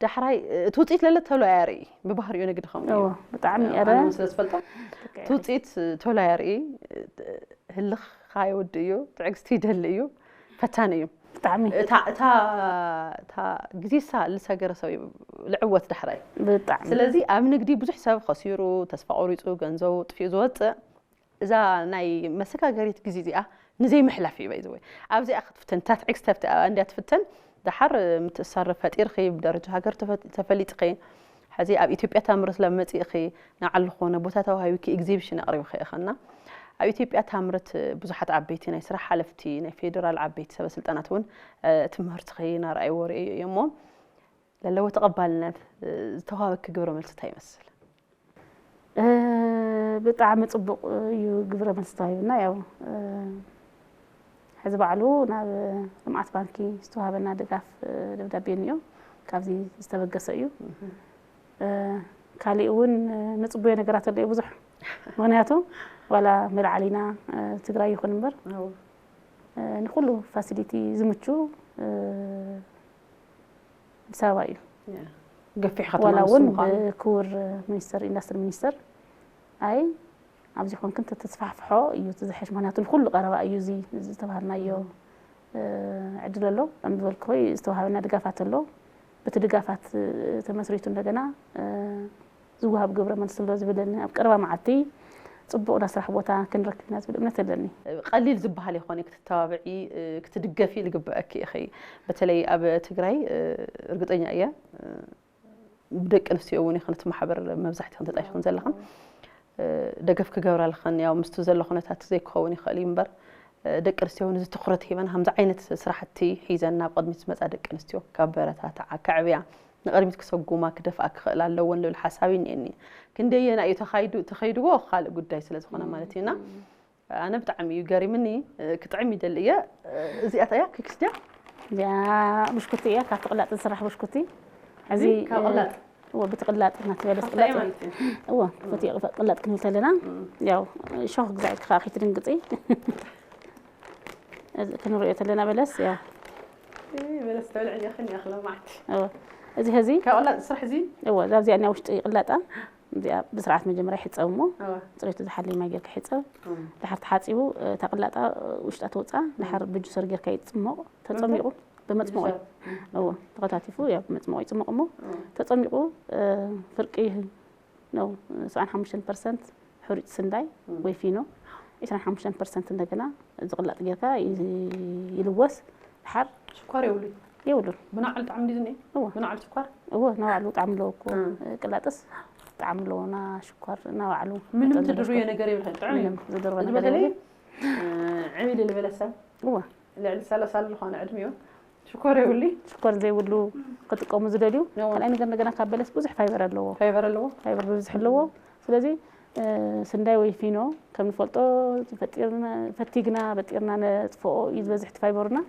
ዳሕራይ እቲ ውፅኢት ለለ ተሎ ኣያርኢ ብባህሪኡ ንግዲ ከምኡ እዩ። ብጣዕሚ ኣነ ስለ ዝፈልጦ እቲ ውፅኢት ተሎ ኣያርኢ ህልኽኻ የውድ እዩ። ትዕግስቲ ይደሊ እዩ። ፈታኒ እዩ። ብጣዕሚ እታ እታ እታ ግዜሳ ልሰገረ ሰብ እዩ ልዕወት ዳሕራይ። ብጣዕሚ ስለዚ ኣብ ንግዲ ብዙሕ ሰብ ከሲሩ ተስፋ ቆሪፁ ገንዘቡ ጥፊኡ ዝወፅእ እዛ ናይ መሰጋገሪት ግዜ እዚኣ ንዘይምሕላፍ እዩ በይ ዝወይ ኣብዚኣ ክትፍተን እታ ትዕግስቲ ኣብቲ ኣብኣ እንድያ ትፍተን። ደሓር ምትእሳር ፈጢርኺ ብደረጃ ሃገር ተፈ- ተፈሊጥኺ ሕዚ ኣብ ኢትዮጵያ ታምርት ለመፂእኺ ንዓሉ ዝኾነ ቦታ ተዋሂብኪ ኤግዚቢሽን ኣቕሪብኺ ኢኽና። ኣብ ኢትዮጵያ ታምርት ብዙሓት ዓበይቲ ናይ ስራሕ ሓለፍቲ ናይ ፌዴራል ዓበይቲ ሰበ ስልጣናት እውን ትምህርትኺ ናርኣይዎ ርእዩ እዮሞ ለለዎ ተቐባልነት ዝተዋበኪ ግብረ መልሲ እንታይ ይመስል? ብጣዕሚ ፅቡቕ እዩ ግብረ መልሲ ተዋሂብና። ያው ሕዚ ባዕሉ ናብ ልምዓት ባንኪ ዝተዋሃበና ድጋፍ ደብዳቤ እኒኦ ካብዚ ዝተበገሰ እዩ። ካሊእ እውን ንፅቡዮ ነገራት ኣሎ እዩ ብዙሕ። ምክንያቱ ዋላ መልዓሊና ትግራይ ይኹን እምበር ንኩሉ ፋሲሊቲ ዝምቹ ኣዲስ ኣበባ እዩ። ገፊሕ ከተማ ዋላ እውን ብክቡር ሚኒስተር ኢንዳስትሪ ሚኒስተር ኣይ ኣብዚ ኮንክን ተተስፋሕፍሖ እዩ እቲ ዝሕሽ። ምክንያቱ ንኩሉ ቀረባ እዩ እዚ ዝተባሃልናዮ ዕድል ኣሎ። ከም ዝበልክወይ ዝተዋሃበና ድጋፋት ኣሎ። በቲ ድጋፋት ተመስሪቱ እንደገና ዝወሃብ ግብረ መልሲ ኣሎ ዝብለኒ ኣብ ቀረባ መዓልቲ ፅቡቕ ናይ ስራሕ ቦታ ክንረክብ ኢና ዝብል እምነት ኣለኒ። ቀሊል ዝበሃል ይኾን ክትተባብዒ ክትድገፊ ዝግበአኪ ኢኺ። በተለይ ኣብ ትግራይ እርግጠኛ እየ ብደቂ ኣንስትዮ እውን ይኹን እቲ ማሕበር መብዛሕትኹም ተጣይሽኹም ዘለኹም ደገፍ ክገብራልኽን ያው ምስቲ ዘሎ ኩነታት ዘይክኸውን ይኽእል እዩ እምበር ደቂ ኣንስትዮ እውን እዚ ትኹረት ሂበን ከምዚ ዓይነት ስራሕቲ ሒዘን ናብ ቅድሚት ዝመፃ ደቂ ኣንስትዮ ከበረታትዓ ከዕብያ ንቕድሚት ክሰጉማ ክደፍኣ ክኽእል ኣለዎን ልብል ሓሳብ እኒአኒ። ክንደየና እዩ ተኻይዱ ተኸይድዎ ካልእ ጉዳይ ስለ ዝኾነ ማለት እዩና ኣነ ብጣዕሚ እዩ ገሪምኒ። ክጥዕም ይደሊ እየ። እዚኣታ እያ ኪክስ ድያ? እዚኣ ብሽኩቲ እያ ካብ ትቕላጥ ዝስራሕ ብሽኩቲ። እዚ ካብ ቅላጥ እዎ ብትቕላጥ እናተበለስ ቅላጥ ማለት እዩ። እዎ ብቲ ቅላጥ ክንብል ተለና ያው ሾክ ግዛዕ ኢልካ ከይትድንግፂ። እዚ ክንሪኦ ተለና በለስ ያው በለስ ተብልዕ እያ ከን ያኽለ ማዕት እወ። እዚ ሀዚ ካብ ላ ስራሕ እዚ እወ ዛብዚኣ እኒኣ ውሽጢ ይቕለጣ። እዚኣ ብስርዓት መጀመርያ ይሕፀብ እሞ እወ ፅሬቱ ዝሓለየ ማይ ጌርካ ይሕፀብ። ድሓር ተሓፂቡ እታ ቅላጣ ውሽጣ ተውፃ ድሓር ብጁሰር ጌርካ ይፅሞቕ። ተፀሚቑ ብመፅመቑ እዩ። እወ ተኸታቲፉ ያው ብመፅመቑ ይፅሞቕ እሞ ተፀሚቑ ፍርቂ ነው። ሰብዓን ሓሙሽተን ፐርሰንት ሕሩጭ ስንዳይ ወይ ፊኖ፣ ዕስራን ሓሙሽተን ፐርሰንት እንደገና ዝቕላጥ ጌርካ ይልወስ። ድሓር ሽኳር የብሉን የብሉን። ብናዕል ጣዕሚ ድዩ ዝኒ እወ ብናዕል ሽኳር እወ ናባዕሉ ጣዕሚ ኣለዎ እኮ ቅላጥስ ጣዕሚ ኣለዎ። ና ሽኳር ናባዕሉ ምንም መጠን ትድርብዮ ሽኳር ነገር የብልካ ጥዑም እዩ ምንም ዝድርበ እዚ ነገር በተለይ የብሉን። ዕብይ ልበለሰብ እወ ልዕሊ ሰላሳ ዝኾነ ዕድሚኡ ሽኮር የብሉ ሽኮር ዘይብሉ ክጥቀሙ ዝደልዩ እወ። ካልኣይ ነገር እንደገና ካብ በለስ ብዙሕ ፋይበር ኣለዎ። ፋይበር ኣለዎ ፋይበር ብብዝሒ ኣለዎ። ስለዚ ስንዳይ ወይ ፊኖ ከም ንፈልጦ ፈጢርና ፈቲግና በጢርና ነጥፍኦ እዩ ዝበዝሕ እቲ ፋይበርና።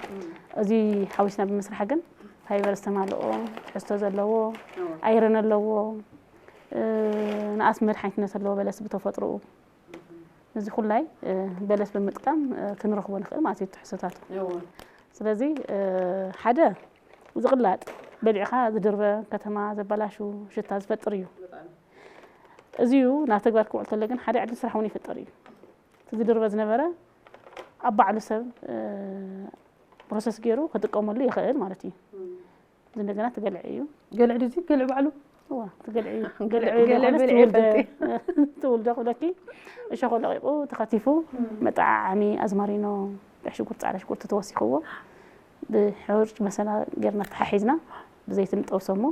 እዚ ሓዊስና ብምስራሕ ግን ፋይበር ዝተማልኦ ትሕዝቶ ዘለዎ ኣይረን ኣለዎ። ንኣስ መድሓኒትነት ኣለዎ በለስ ብተፈጥሮኡ። እዚ ኩላይ በለስ ብምጥቃም ክንረኽቦ ንኽእል ማለት እዩ ትሕዝቶታቱ። ስለዚ ሓደ ዝቕላጥ በሊዕኻ ዝድርበ ከተማ ዘበላሹ ሽታ ዝፈጥር እዩ። እዚዩ ናብ ተግባር ክውዕል ተሎ ግን ሓደ ዕድል ስራሕ እውን ይፍጠር እዩ። እቲ ዝድርበ ዝነበረ ኣብ ባዕሉ ሰብ ፕሮሰስ ገይሩ ክጥቀመሉ ይኽእል ማለት እዩ። እዚ እንደገና ትገልዒ እዩ። ገልዕ ድዚ ገልዕ ባዕሉ እዋ ትገልዒ እዩ። ገልዕ ገልዒ ገልዕ ዘይኮነስ ብልዒ ትውልደ ይፈልጥ ትውልደ ክብለኪ እሾኾ ለቂቑ ተኸቲፉ መጠዓዓሚ ኣዝማሪኖ ቀይሕ ሽጉርቲ ፃዕዳ ሽጉርቲ ተወሲኽዎ ብሕሩጭ በሰላ ጌርና ተሓሒዝና ብዘይቲ ንጠብሶ እሞ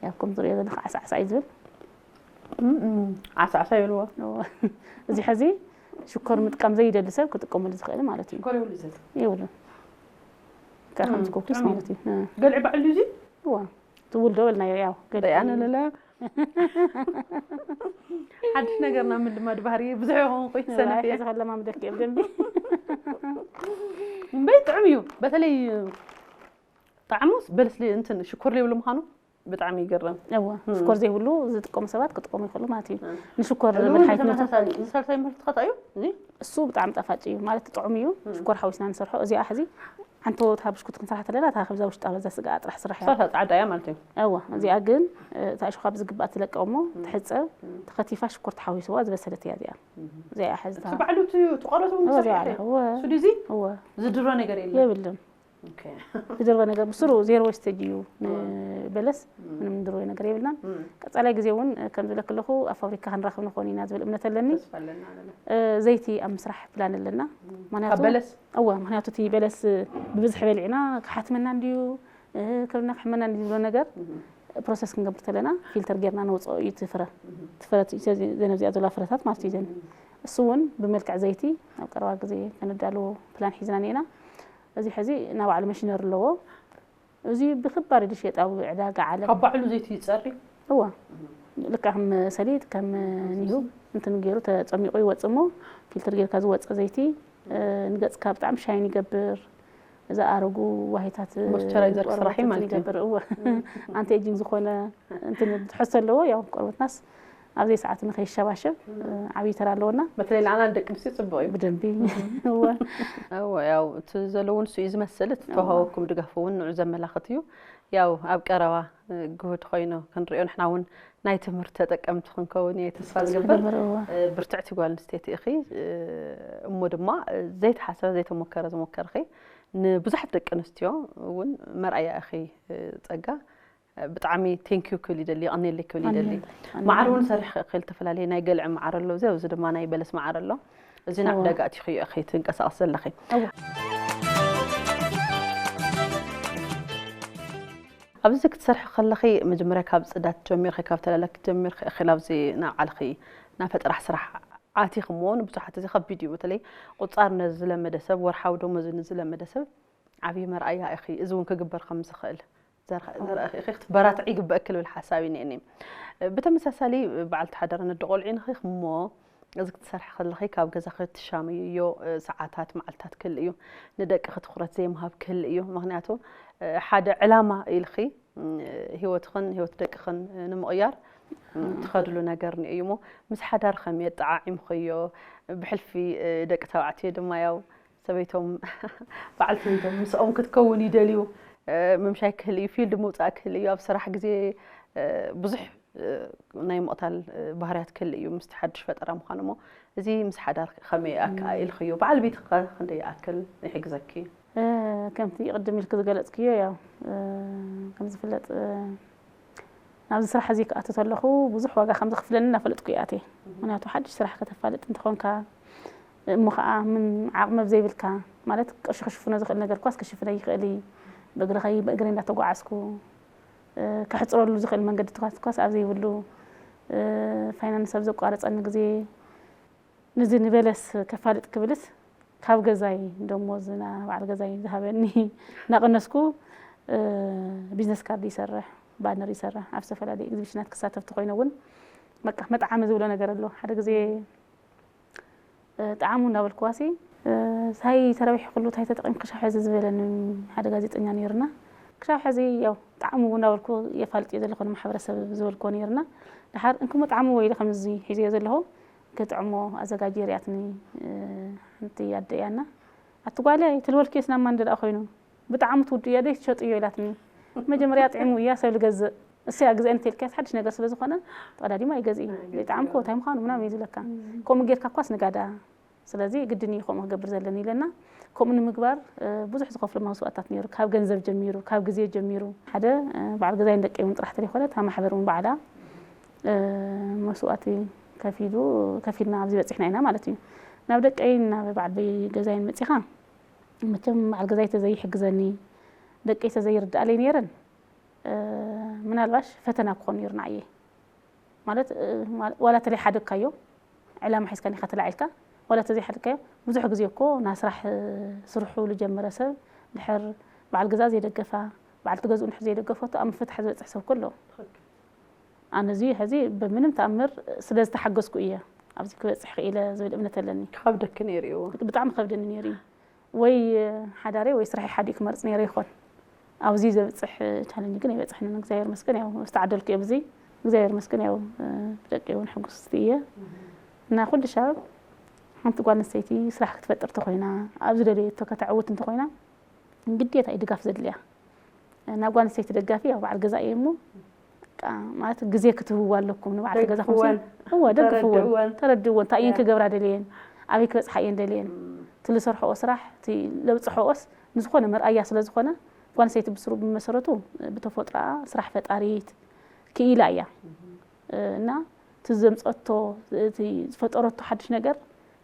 ያው ከም ዝሪኦ ዘለኻ ዓሳዓሳ እዩ ዝብል። ዓሳዕሳ ይብልዎ እዎ። እዚ ሕዚ ሽኮር ምጥቃም ዘይደሊ ሰብ ክጥቀመሉ ዝኽእል ማለት እዩ። ሽኮር ይብሉ ዘት ይብሉ ካብ ከምዚ ኮኩስ ማለት እዩ። እ። ገልዕ ባዕሉ እዚ እዋ ትውልዶ በልናዮ ያው ገለ ሪኣነ ለለ ሓድሽ ነገር ናብ ምልማድ ባህሪ ብዙሕ ይኸውን ኮይ ሰነፍ እየ ሕዚ ከለማምደኪ እየ ብደንቢ እምበይ ጥዑም እዩ። በተለይ ጣዕሙስ በለስ እንትን ሽኮር ዘይብሉ ምዃኑ ብጣዕሚ ይገርም። እዋ ሽኮር ዘይብሉ ዝጥቀሙ ሰባት ክጥቀሙ ይኽእሉ ማለት እዩ። ንሽኮር እዚ እውን መድሓኒትነቱ ብተመሳሳሊ እዚ ሳልሳይ ምህርትኻ እንታይ እዩ? እዚ እሱ ብጣዕሚ ጣፋጭ እዩ ማለት ጥዑም እዩ። ሽኮር ሓዊስና ንሰርሖ እዚኣ ሕዚ ሓንቲ ወት ካብ ብሽኩቲ ክንሰርሓ ተለና እታ ካብዛ ውሽጣ በዛ ስጋ ጥራሕ ስራሕ እያ። ሳልሳ ፃዕዳ እያ ማለት እዩ። እዋ እዚኣ ግን እታ እሾኻ ብዝግባእ ትለቀ እሞ ትሕፀብ ተኸቲፋ ሽኮር ተሓዊስዋ ዝበሰለት እያ እዚኣ። እዚኣ እያ ሕዚ እቲ ባዕሉ እቲ እቲ ቆረቱ እውን እወ ሰፊሕ እዚኣ እዩ። እወ እሱ ድዚ እወ ዝድሮ ነገር የለን። የብልን። ኦኬ። ዝድርበ ነገር ብስሩ ዜሮ ዌስቴጅ እዩ ንበለስ ምንም ድርበ ነገር የብልናን። ቀፃላይ ግዜ እውን ከም ዝብለክ ኣለኹ ኣብ ፋብሪካ ክንራኽብ ንኾን ኢና ዝብል እምነት ኣለኒ። ተስፋ ኣለና ኣለና። ዘይቲ ኣብ ምስራሕ ፕላን ኣለና። ካብ ምክንያቱ በለስ እወ ምክንያቱ እቲ በለስ ብብዝሒ በሊዕና ክሓትመና እንድዩ ከብድና ክሕመና እንድዩ ዝብሎ ነገር ፕሮሰስ ክንገብር ተለና ፊልተር ጌርና ነውፅኦ እዩ እቲ ፍረ። እቲ ፍረ ዘነብዚኣ ዘለዋ ፍረታት ማለት እዩ ዘን እሱ እውን ብመልክዕ ዘይቲ ኣብ ቀረባ ግዜ ከነዳልዎ ፕላን ሒዝና እኒአና። እዚ ሕዚ ናብ ባዕሉ መሽነሪ ኣለዎ። እዚ ብክባር እዩ ዝሽየጥ ኣብ ዕዳጋ ዓለም። ካብ ባዕሉ ዘይቲ ይፀሪ። እዋ ልክዕ ከም ሰሊጥ ከም ኒሁ እንትን ገይሩ ተፀሚቑ ይወፅእ እሞ ፊልተር ጌርካ ዝወፀ ዘይቲ ንገፅካ ብጣዕሚ ሻይን ይገብር። እዛ ኣረጉ ዋሂታት ሞይስቸራይዘር ክስራሕ እዩ ማለት እዩ። ይገብር። እወ ኣንቲ ኤጂንግ ዝኾነ እንትን ትሕዝቶ ኣለዎ። ያው ቆርበትናስ ኣብ ዘይሰዓቱ ንኸይሸባሸብ ዓብዪ ተራ ኣለዎና። በተለይ ንዓና ንደቂ ኣንስትዮ ፅቡቕ እዩ። ብደንቢ እወ እወ ያው እቲ ዘለዎ ንሱ እዩ ዝመስል። እቲ ተዋህበኩም ድጋፍ እውን ንዑ ዘመላኽት እዩ። ያው ኣብ ቀረባ ግሁድ ኮይኑ ክንሪኦ ንሕና እውን ናይ ትምህርቲ ተጠቀምቲ ክንከውን እየ ተስፋ ዝገብር። ዝገብር እወ ብርትዕቲ ጓል ኣንስተይቲ ኢኺ እሞ ድማ ዘይተሓሰበ ዘይተሞከረ ዝሞከርኺ ንብዙሓት ደቂ ኣንስትዮ እውን መርኣያ ኢኺ። ፀጋ ብጣዕሚ ቴንኪዩ ክብል ይደሊ የቐንየለይ ክብል ይደሊ። መዓር እውን ሰሪሕ ክእል ተፈላለየ ናይ ገልዒ መዓር ኣሎ እዚ ኣብዚ ድማ ናይ በለስ መዓር ኣሎ። እዚ ናብ ዕዳጋ ኣቲኽዮ ኢኺ ትንቀሳቐስ ዘለኺ። ኣብዚ ክትሰርሒ ከለኺ መጀመርያ ካብ ፅዳት ጀሚርኺ ካብ ተላላኪ ጀሚርኺ ኢኺ ናብዚ ናብ ዓልኺ ናብ ፈጠራሕ ስራሕ ኣቲኺ እሞ ንብዙሓት እዚ ከቢድ እዩ። በተለይ ቁፃር ነዚ ዝለመደ ሰብ ወርሓዊ ደሞዝ ንዝለመደ ሰብ ዓብዪ መርኣያ ኢኺ። እዚ እውን ክግበር ከም ዝኽእል ዘርእ ኢኺ ክትበራትዒ ይግበእኪ ልብል ሓሳብ እዩ እኒአኒ። ብተመሳሳሊ በዓልቲ ሓዳር ነዲ ቆልዑ ኢንኺ እሞ እዚ ክትሰርሒ ከለኺ ካብ ገዛኺ ትሻመይዮ ሰዓታት መዓልታት ክህልእ እዩ። ንደቅኺ ትኹረት ዘይምሃብ ክህልእ እዩ። ምኽንያቱ ሓደ ዕላማ ኢልኺ ህይወትኽን ህይወት ደቅኽን ንምቕያር ትኸድሉ ነገር እኒኦ እዩ እሞ ምስ ሓዳር ከመይ ኣጠዓዒምኽዮ? ብሕልፊ ደቂ ተባዕትዮ ድማ ያው ሰበይቶም በዓልቲ ቤቶም ምስኦም ክትከውን ይደልዩ። ምምሻይ ክህል እዩ፣ ፊልድ ምውፃእ ክህል እዩ። ኣብ ስራሕ ግዜ ብዙሕ ናይ ምቕታል ባህርያት ክህል እዩ ምስቲ ሓድሽ ፈጠራ ምዃኑ። እሞ እዚ ምስ ሓዳር ከመይ ኣከኣኢልክዮ? በዓል ቤትካ ክንደይ ይኣክል ይሕግዘኪ? ከምቲ ቅድም ኢልክ ዝገለፅክዮ፣ ያው ከም ዝፍለጥ ናብዚ ስራሕ እዚ ክኣቱ ተለኹ ብዙሕ ዋጋ ከም ዘኽፍለኒ እናፈለጥኩ እየ ኣትየ። ምክንያቱ ሓድሽ ስራሕ ከተፋልጥ እንተኾንካ እሞ ከዓ ምን ዓቕሚ ኣብ ዘይብልካ፣ ማለት ቅርሺ ክሽፍኖ ዝኽእል ነገር ኳስ ክሽፍነ ይኽእል እዩ። ብእግሪ ከይ ብእግሪ እንዳተጓዓዝኩ ከሕፅረሉ ዝኽእል መንገዲ ትኳስ ኳስ ኣብ ዘይብሉ፣ ፋይናንስ ኣብ ዘቋረፀኒ ግዜ፣ ነዚ ንበለስ ከፋልጥ ክብልስ ካብ ገዛይ ደሞዝ ና በዓል ገዛይ ዝሃበኒ እናቐነስኩ ቢዝነስ ካርድ ይሰርሕ፣ ባነር ይሰርሕ፣ ኣብ ዝተፈላለዩ ኤግዚቢሽናት ክሳተፍ ተኮይነ እውን በቃ መጥዓሚ ዝብሎ ነገር ኣሎ። ሓደ ግዜ ጠዓሙ እናበልኩዋሲ፣ ታይ ተረቢሕ ክሉ ታይ ተጠቂም ክሻብ ሕዚ ዝበለኒ ሓደ ጋዜጠኛ ነይርና። ክሻብ ሕዚ ያው ጠዓሙ እናበልኩ የፋልጥ እየ ዘለኹ ንማሕበረሰብ ዝበልኩዎ ነይርና። ድሓር እንክሞ ጠዓሙ ወይለ ከምዚ ሒዘዮ ዘለኹ ክጥዕሞ ኣዘጋጅ ሪኣትኒ ሓንቲ ኣደ እያና። ኣቲ ጓለይ ትልበልክዮ ስናማ እንደ ደኣ ኮይኑ ብጣዕሚ ትውድእዮ ዶ ትሸጥዮ ኢላትኒ። መጀመርያ ጥዒሙ እያ ሰብ ልገዝእ እሱ እያ ግዘአን ተልካስ ሓድሽ ነገር ስለ ዝኾነ ተቐዳዲሙ ኣይገዝእ እዩ። ብጣዕሚ ኮ እንታይ ምዃኑ ምናምን እዩ ዝብለካ። ከምኡ ጌርካ ኳስ ንጋዳ። ስለዚ ግድን እዩ ከምኡ ክገብር ዘለኒ ኢለና። ከምኡ ንምግባር ብዙሕ ዝኸፍሎ መስዋእታት ነይሩ። ካብ ገንዘብ ጀሚሩ፣ ካብ ግዜ ጀሚሩ ሓደ በዓል ገዛይ ንደቀይ እውን ጥራሕ ተለይኮነ እታ ማሕበር እውን ባዕላ መስዋእቲ ከፊሉ ከፊልና ኣብዚ በፂሕና ኢና ማለት እዩ። ናብ ደቀይን ናብ በዓል ገዛይን መፂኻ መቸም በዓል ገዛይ ተዘይሕግዘኒ ደቀይ ተዘይርዳኣለይ ነይረን ምናልባሽ ፈተና ክኾን ነይሩ ንዓየ። ማለት ዋላ ተለይ ሓደግካዮ ዕላማ ሒዝካ ኒኻ ተላዒልካ ዋላ ተዘይሓደግካዮ ብዙሕ ግዜ እኮ ና ስራሕ ስርሑ ዝጀመረ ሰብ ድሕር በዓል ገዛ ዘይደገፋ በዓልቲ ገዝኡ ንድሕር ዘይደገፈቶ ኣብ ምፍታሕ ዝበፅሕ ሰብ እኮ ኣሎ። ኣነ እዚ ሕዚ ብምንም ተኣምር ስለ ዝተሓገዝኩ እየ ኣብዚ ክበፅሕ ክኢለ ዝብል እምነት ኣለኒ። ካብ ደኪ ነይሩ እዩ። ብጣዕሚ ከብደኒ ነይሩ እዩ። ወይ ሓዳረይ ወይ ስራሐይ ሓዲኡ ክመርፅ ነይረ ይኾን። ኣብዚ ዘብፅሕ ቻለንጅ ግን ኣይበፅሐንን። እግዚኣብሔር ይመስገን ያው ዝተዓደልኩ እየ ብዚ እግዚኣብሔር ይመስገን ያው ብደቂ እውን ሕጉስቲ እየ። እና ኩሉ ሻብ ሓንቲ ጓል ኣንስተይቲ ስራሕ ክትፈጥር ተኮይና ኣብ ዝደለየቶ ከተዕውት እንተኮይና ግዴታ እዩ ድጋፍ ዘድልያ። ናብ ጓል ኣንስተይቲ ደጋፊ ያው በዓል ገዛ እየ እሞ በቃ ማለት ግዜ ክትህብዋ ኣለኩም ንበዓልቲ ገዛኹም ሲ- እወ ደግፍወን ተረድእወን እንታይ እየን ክገብራ ደልየን ኣበይ ክበፅሓ እየን ደልየን እቲ ዝሰርሐኦ ስራሕ እቲ ለብፅሐኦስ ንዝኾነ መርኣያ ስለ ዝኾነ ጓል ኣንስተይቲ ብስሩ ብመሰረቱ ብተፈጥሮኣ ስራሕ ፈጣሪት ክኢላ እያ እና እቲ ዘምፀቶ እቲ ዝፈጠረቶ ሓድሽ ነገር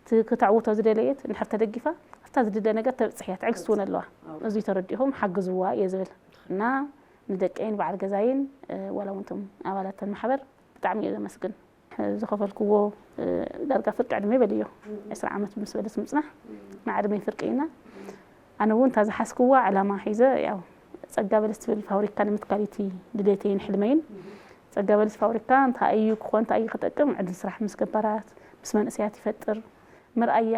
እቲ ክተዕውቶ ዝደለየት እንድሕር ተደጊፋ ኣብታ ዝድለ ነገር ተብፅሕ እያ ትዕግስቲ እውን ኣለዋ። እዚ ተረዲእኹም ሓግዝዋ እየ ዝብል እና ንደቀይን በዓል ገዛይን ዋላ እውን እቶም ኣባላተን ማሕበር ብጣዕሚ እየ ዘመስግን። ዝኸፈልክዎ ዳርጋ ፍርቂ ዕድመ በልዮ ዕስራ ዓመት ምስ በለስ ምፅናሕ ንዓድመይ ፍርቂ ኢና። ኣነ እውን እታ ዝሓዝክዋ ዕላማ ሒዘ ያው ፀጋ በለስ ትብል ፋብሪካ ንምትካል እቲ ድሌተይን ሕልመይን። ፀጋ በለስ ፋብሪካ እንታይ እዩ ክኾን እንታይ እዩ ክጠቅም ዕድል ስራሕ ምስ ገባራት ምስ መንእሰያት ይፈጥር። መርኣያ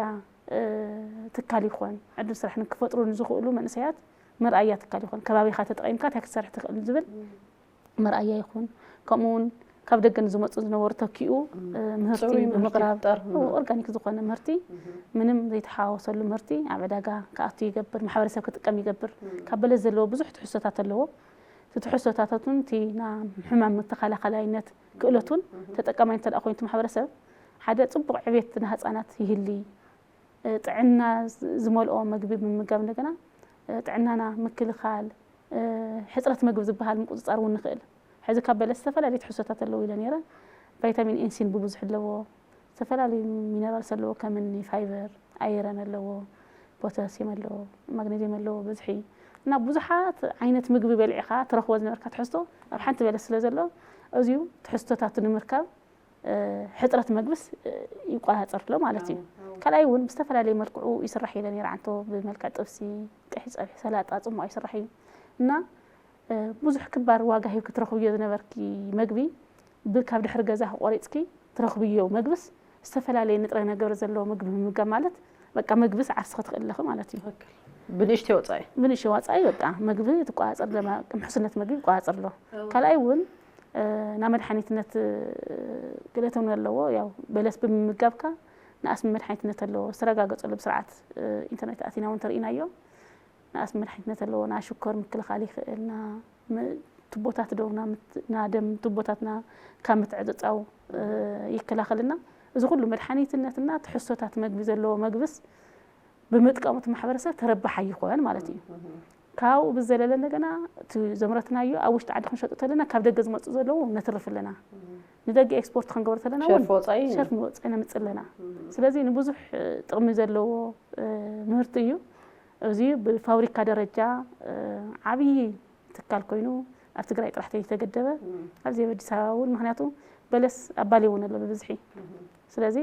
ትካል ይኾን ዕድል ስራሕ ንክፈጥሩ ንዝኽእሉ መንእሰያት መርኣያ ትካል ይኾን ከባቢኻ ተጠቒምካ እንታይ ክትሰርሕ ትኽእል ዝብል መርኣያ ይኹን ከምኡ እውን ካብ ደገ ንዝመፁ ዝነበሩ ተኪኡ ምህርቲ ብምቕራብ ኦርጋኒክ ዝኾነ ምህርቲ ምንም ዘይተሓዋወሰሉ ምህርቲ ኣብ ዕዳጋ ክኣቱ ይገብር ማሕበረሰብ ክጥቀም ይገብር። ካብ በለስ ዘለዎ ብዙሕ ትሕዝቶታት ኣለዎ። እቲ ትሕዝቶታታቱን እቲ ሕማም ተኸላኸላይነት ክእለቱን ተጠቃማይ እንተ ኮይኑ ማሕበረሰብ ሓደ ፅቡቕ ዕቤት ንህፃናት ይህሊ ጥዕና ዝመልኦ መግቢ ምምጋብ እንደገና ጥዕናና ምክልኻል ሕፅረት መግቢ ዝበሃል ምቁፅፃር እውን ንኽእል። ሕዚ ካብ በለስ ዝተፈላለዩ ትሕዝቶታት ኣለዉ ኢለ ነይረ። ቫይታሚን ኤን ሲን ብብዙሕ ኣለዎ። ዝተፈላለዩ ሚነራልስ ኣለዎ ከም እኒ ፋይበር፣ ኣይረን ኣለዎ፣ ፖታሲየም ኣለዎ፣ ማግኔዚየም ኣለዎ ብዝሒ እና ብዙሓት ዓይነት ምግቢ በሊዕኻ ትረኽቦ ዝነበርካ ትሕዝቶ ኣብ ሓንቲ በለስ ስለ ዘሎ እዚዩ ትሕዝቶታቱ ንምርካብ ሕፅረት መግብስ ይቆፃፀር ኣሎ ማለት እዩ። ካልኣይ እውን ብዝተፈላለየ መልክዑ ይስራሕ ኢለ ነይረ ዓንቶ ብመልክዕ ጥብሲ፣ ቅሒ ፀብሒ፣ ሰላጣ፣ ፅሟቕ ይስራሕ እዩ እና ብዙሕ ክባር ዋጋ ሂብኪ ትረኽብዮ ዝነበርኪ መግቢ ካብ ድሕሪ ገዛኺ ቆሪፅኪ ትረኽብዮ መግብስ ዝተፈላለየ ንጥረ ነገር ዘለዎ ምግቢ ምምጋብ ማለት በቃ መግብስ ዓርስኺ ትኽእሊ ኣለኺ ማለት እዩ። ብንእሽተይ ወፃኢ ብንእሽተይ ወፃኢ በቃ መግቢ ትቆፃፀር ምሕስነት መግቢ ይቆፃፀር ኣሎ። ካልኣይ እውን ናብ መድሓኒትነት ገለ ተምኒ ኣለዎ። ያው በለስ ብምምጋብካ ንኣስሚ መድሓኒትነት ኣለዎ ዝተረጋገፀሉ ብስርዓት ኢንተርኔት ኣቲና እውን ተርኢናዮ። ንኣስም መድሓኒትነት ኣለዎ። ንኣሽኮር ምክልኻል ይኽእል፣ ና ም- ቱቦታት ደምና ምት- ና ደም ቱቦታትና ካብ ምትዕጽጻው እ፣ ይከላኸልና። እዚ ኩሉ መድሓኒትነትና ትሕዝቶታት መግቢ ዘለዎ መግብስ ብምጥቃሙ እቲ ማሕበረሰብ ተረባሓይ ይኾን ማለት እዩ። ካብኡ ብዘለለ እንደገና እቲ ዘምረትናዮ ኣብ ውሽጢ ዓዲ ክንሸጡ ተለና ካብ ደገ ዝመፁ ዘለዉ ነትርፍ ኣለና። ንደገ ኤክስፖርት ክንገብር ተለና እውን ሸርፊ ወፃኢ ሸርፊ ወፃኢ ነምፅእ ኣለና። ስለዚ ንብዙሕ ጥቕሚ ዘለዎ ምህርቲ እዩ። እዚ ብፋብሪካ ደረጃ ዓብዪ ትካል ኮይኑ ኣብ ትግራይ ጥራሕ ተይተገደበ ኣብዚ ኣብ ኣዲስ ኣበባ እውን፣ ምክንያቱ በለስ ኣብ ባሌ እውን ኣሎ ብብዝሒ። ስለዚ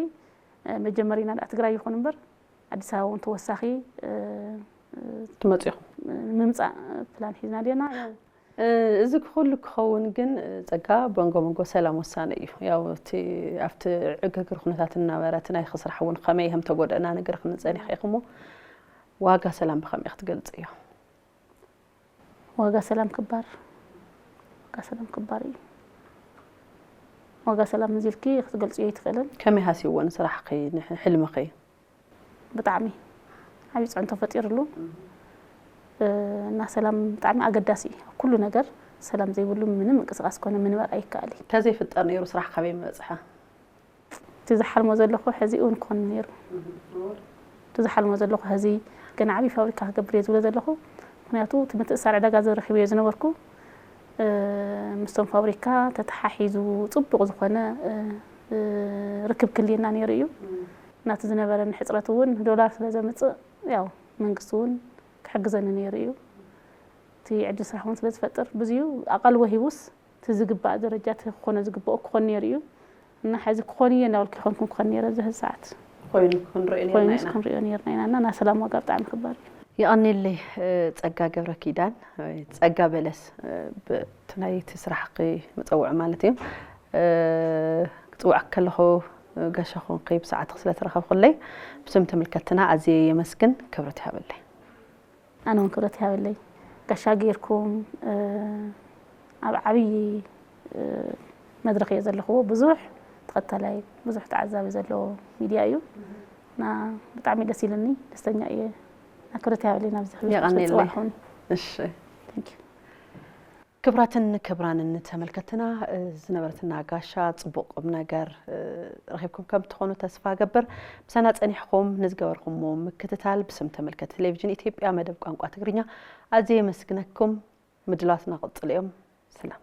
መጀመሪና ደኣ ትግራይ ይኹን እምበር ኣዲስ ኣበባ እውን ተወሳኺ ትመፅኢኹም ንምምፃእ ፕላን ሒዝና ኣለና። እዚ ኩሉ ክኸውን ግን ጸጋ በንጎ መንጎ ሰላም ወሳኒ እዩ። ያው እቲ ኣብቲ ዕግርግር ኩነታት እናበረ እቲ ናይ ስራሕ እውን ከመይ ከም ተጎደእና ነገር ክንጸኒሕ ኢኹሞ ዋጋ ሰላም ብኸመይ ክትገልጽዮ? ዋጋ ሰላም ክባር ዋጋ ሰላም ክባር እዩ። ዋጋ ሰላም እንዚልኪ ክትገልጽዮ ኣይትኽእልን። ከመይ ሃስይዎ ንስራሕኺ ንሕልምኺ? ብጣዕሚ ዓብዪ ፅዕንቶ ፈጢሩሉ እና ሰላም ብጣዕሚ ኣገዳሲ እዩ። ኩሉ ነገር ሰላም ዘይብሉ ምንም ምንቅስቃስ ኮነ ምንባር ኣይከኣል እዩ። ተዘይፍጠር ነይሩ ስራሕ ካበይ ምበፅሐ? እቲ ዝሓልሞ ዘለኹ ሕዚ እውን ክኾን ነይሩ። እቲ ዝሓልሞ ዘለኹ ሕዚ ገና ዓብዪ ፋብሪካ ክገብር እየ ዝብሎ ዘለኹ። ምክንያቱ እቲ ምትእሳር ዕዳጋ ዘረኪቡ እየ ዝነበርኩ። ምስቶም ፋብሪካ ተተሓሒዙ ፅቡቕ ዝኾነ ርክብ ክልየና ነይሩ እዩ። ናቲ ዝነበረኒ ሕፅረት እውን ዶላር ስለ ዘምፅእ ያው መንግስቲ እውን ክሕግዘኒ ነይሩ እዩ። እቲ ዕድል ስራሕ እውን ስለ ዝፈጥር ብዙዩ ኣቓልቦ ሂቡስ እቲ ዝግባእ ደረጃ እቲ ክኾኖ ዝግብኦ ክኾን ነይሩ እዩ። እና ሕዚ ክኾን እየ እናበልኩ ይኾንኩም ክኾን ነይረ እዚ ሕዚ ሰዓት ኮይኑ ክንሪኦ ነርና ኮይኑስ ኢና። ክንሪኦ ነርና ኢና እና ናይ ሰላም ዋጋ ብጣዕሚ ክባር እዩ። የቐኒለይ ጸጋ ገብረ ኪዳን ወይ ጸጋ በለስ ብቲ ናይ እቲ ስራሕኺ መጸውዒ ማለት እዩ። ክጽውዐክ ከለኹ ጋሻ ኮንኪ ብሰዓትኺ ስለ ተረኸብክለይ ብስም ተመልከትና ኣዝየ የመስግን። ክብረት ይሃበለይ። ኣነ እውን ክብረት ይሃበለይ። ጋሻ ጌርኩም ኣብ ዓብዪ መድረኽ እየ ዘለኽዎ። ብዙሕ ተኸታላይ ብዙሕ ተዓዛቢ ዘለዎ ሚድያ እዩ። እና ብጣዕሚ ደስ ኢሉኒ፣ ደስተኛ እየ። እና ክብረት ይሃበለይ ናብዚ ክብረት የቐንየለይ። ስለዝፀዋዕኹኒ። እሺ። Thank you። ክብራትን ክብራንን ተመልከትና ዝነበረትና ጋሻ ፅቡቅ ቁም ነገር ረኪብኩም ከም ትኾኑ ተስፋ ገብር። ምሳና ፀኒሕኩም ንዝገበርኩሞ ምክትታል ብስም ተመልከት ቴሌቪዥን ኢትዮጵያ መደብ ቋንቋ ትግርኛ ኣዝየ የመስግነኩም። ምድላትና ቅፅል እዮም። ሰላም።